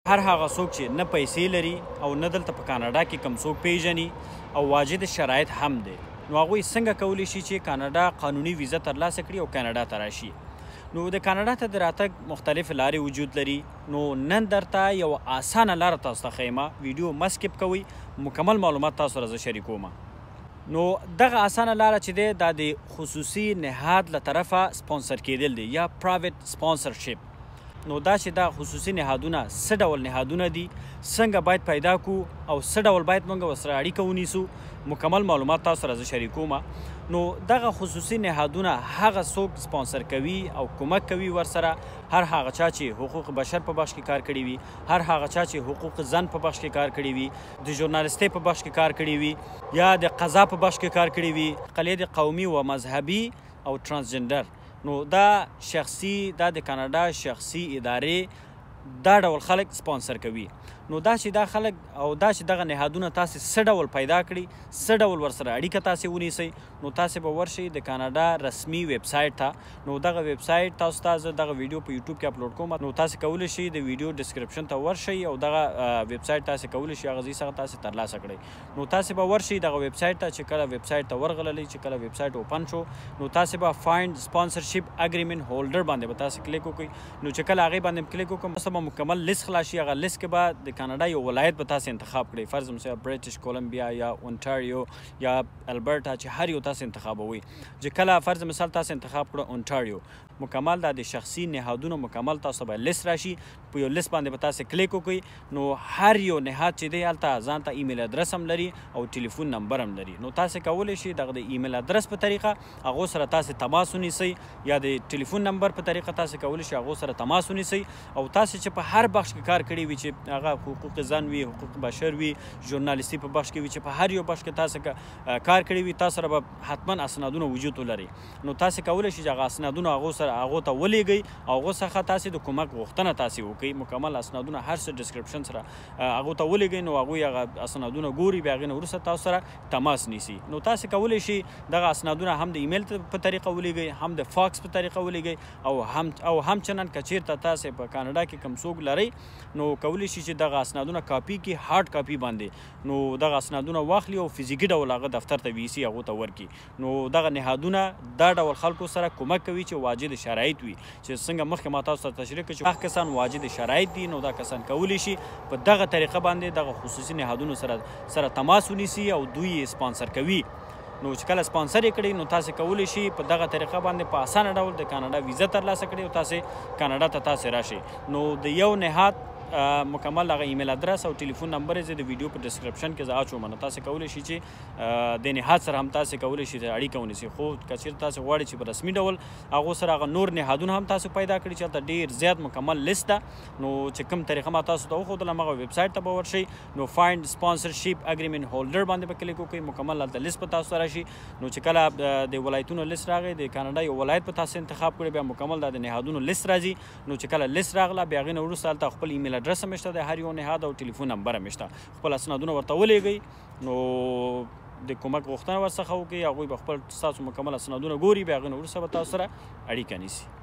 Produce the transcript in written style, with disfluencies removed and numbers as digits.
هر هغه څوک چې نه پیسې لري او نه دلته په کاناډا کې کوم څوک پیژني او واجد شرایط هم دی، نو هغوی څنګه کولی شي چې کاناډا قانوني ویزه ترلاسه کړي او کاناډا ته راشي؟ نو د کاناډا ته د راتګ مختلف لارې وجود لري. نو نن درته یو اسانه لاره تاسو ته ښیم، ویډیو مه skip کوئ، مکمل معلومات تاسو سره زه شریکوم. نو دغه اسانه لاره چې دی دا د خصوصي نهاد له طرفه سپانسر کېدل دي یا private sponsorship. نو دا چې دا خصوصي نهادونه څه ډول نهادونه دي، څنګه باید پیدا کو او څه ډول باید موږ ورسره اړیکه ونیسو، مکمل معلومات تاسو سره زه شریکوم. نو دغه خصوصي نهادونه هغه څوک سپانسر کوي او کمک کوي ورسره هر هغه چا چې حقوق بشر په بخش کې کار کړی وي، هر هغه چا چې حقوق زن په بخش کې کار کړی وي، د ژورنالیستۍ په بخش کې کار کړی وي، یا د قضا په بخش کې کار کړی وي، اقلیت قومي و مذهبي او transgender. نو دا شخصي، دا د کاناډا شخصي ادارې دا ډول خلک سپانسر کوي. نو دا چې دا خلک او دا چې دغه نهادونه تاسې څه ډول پیدا کړي، څه ډول ورسره اړیکه تاسې ونیسئ، نو تاسې به ورشئ د کاناډا رسمي ویب سایټ ته. نو دغه ویب سایټ تاسو ته زه دغه ویډیو په یوټیوب کې اپلوډ کوم، نو تاسې کولی شئ د ویډیو description ته ورشئ او دغه ویب سایټ تاسې کولی شئ هغه ځای څخه تاسې ترلاسه کړئ. نو تاسې به ورشئ دغه ویب سایټ ته، چې کله ویب سایټ ته ورغللئ، چې کله ویب سایټ open شو، نو تاسې به find sponsorship agreement holder باندې به تاسې کلیک وکړئ. نو چې کله هغې باندې کلیک وکړم، تاسو به مکمل لیست خلاص شي. هغه لیست کې به د کاناډا یو ولایت به تاسو انتخاب کړئ، فرض مثال بریټش کولمبیا یا اونټاریو یا البرټا، چې هر یو تاسو انتخابوئ. چې کله فرض مثال تاسو انتخاب کړو اونټاریو، مکمل دا د شخصي نهادونو مکمل تاسو به لیست راشي. په یو لیست باندې به تاسو کلیک وکړئ. نو هر یو نهاد چې دی هلته ځان ته ایمیل ادرس هم لري او ټلیفون نمبر هم لري. نو تاسو کولی شئ دغه د ایمیل ادرس په طریقه هغو سره تاسو تماس ونیسئ، یا د ټلیفون نمبر په طریقه تاسو کولی شئ هغو سره تماس ونیسئ. او تاسو چې په هر بخش کې کار کړی وي، چې هغه حقوق زن وي، حقوق بشر وي، ژورنالیستي په بخش کې وي، چې په هر یو بخش کې تاسو کار کړی وي، تاسو سره به حتما اسنادونه وجود ولري. نو تاسو کولی شئ چې هغه اسنادونه هغو سره هغو ته ولیږئ او هغو څخه تاسو د کمک غوښتنه تاسو وکړئ. مکمل اسنادونه هر څه description سره هغو ته ولیږئ، نو هغوی هغه اسنادونه ګوري، بیا هغې نه وروسته تاسو سره تماس نیسي. نو تاسو کولی شئ دغه اسنادونه هم د ایمیل په طریقه ولیږئ، هم د فاکس په طریقه ولیږئ، او همچنان که چیرته تاسو په کاناډا کې کوم څوک لرئ، نو کولی شئ چې دغه اسنادونه کاپي کړي hard copy باندې، نو دغه اسنادونه واخلي او فزیکي ډول هغه دفتر ته ویسي، هغو ته ورکړي. نو دغه نهادونه دا ډول خلکو سره کمک کوي چې واجد شرایط وي، چې څنګه مخکې ما تاسو ته تشریح کړه چې هغه کسان واجد شرایط دي، نو دا کسان کولی شي په دغه طریقه باندې دغه خصوصي نهادونو سره تماس ونیسي او دوی یې سپانسر کوي. نو چې کله سپانسر یې کړي، نو تاسو کولی شئ په دغه طریقه باندې په اسانه ډول د کاناډا ویزه ترلاسه کړئ او تاسو کاناډا ته تاسو راشئ. نو د یو نهاد مکمل هغه ایمیل ادرس او ټلیفون نمبر زه د ویډیو په description کې زه اچوم، نو تاسو کولی شئ چې د نهاد سره هم تاسو کولی شئ چې اړیکه ونیسئ. خو که چیرته تاسو غواړئ چې په رسمي ډول هغو سره هغه نور نهادونه هم تاسو پیدا کړئ چې هلته ډېر زیات مکمل لیست ده، نو چې کوم طریقه ما تاسو ته وښودله هماغه ویب سایټ ته به ورشئ، نو find sponsorship agreement holder باندې به کلیک وکړئ، مکمل هلته لیست به تاسو ته راشي. نو چې کله د ولایتونو لیست راغی، د کاناډا یو ولایت به تاسو انتخاب کړئ، بیا مکمل دا د نهادونو لیست راځي. نو چې کله لیست راغله، بیا هغې نه وروسته هلته خپل ایمیل ادرس هم شته، د هر یو نهاد او ټلیفون نمبر هم شته، خپل اسنادونه ورته ولیږئ، نو د کمک غوښتنه ورڅخه وکړئ، هغوی به خپل ستاسو مکمل اسنادونه ګوري، بیا هغې نه وروسته به تاسو سره اړیکه نیسي.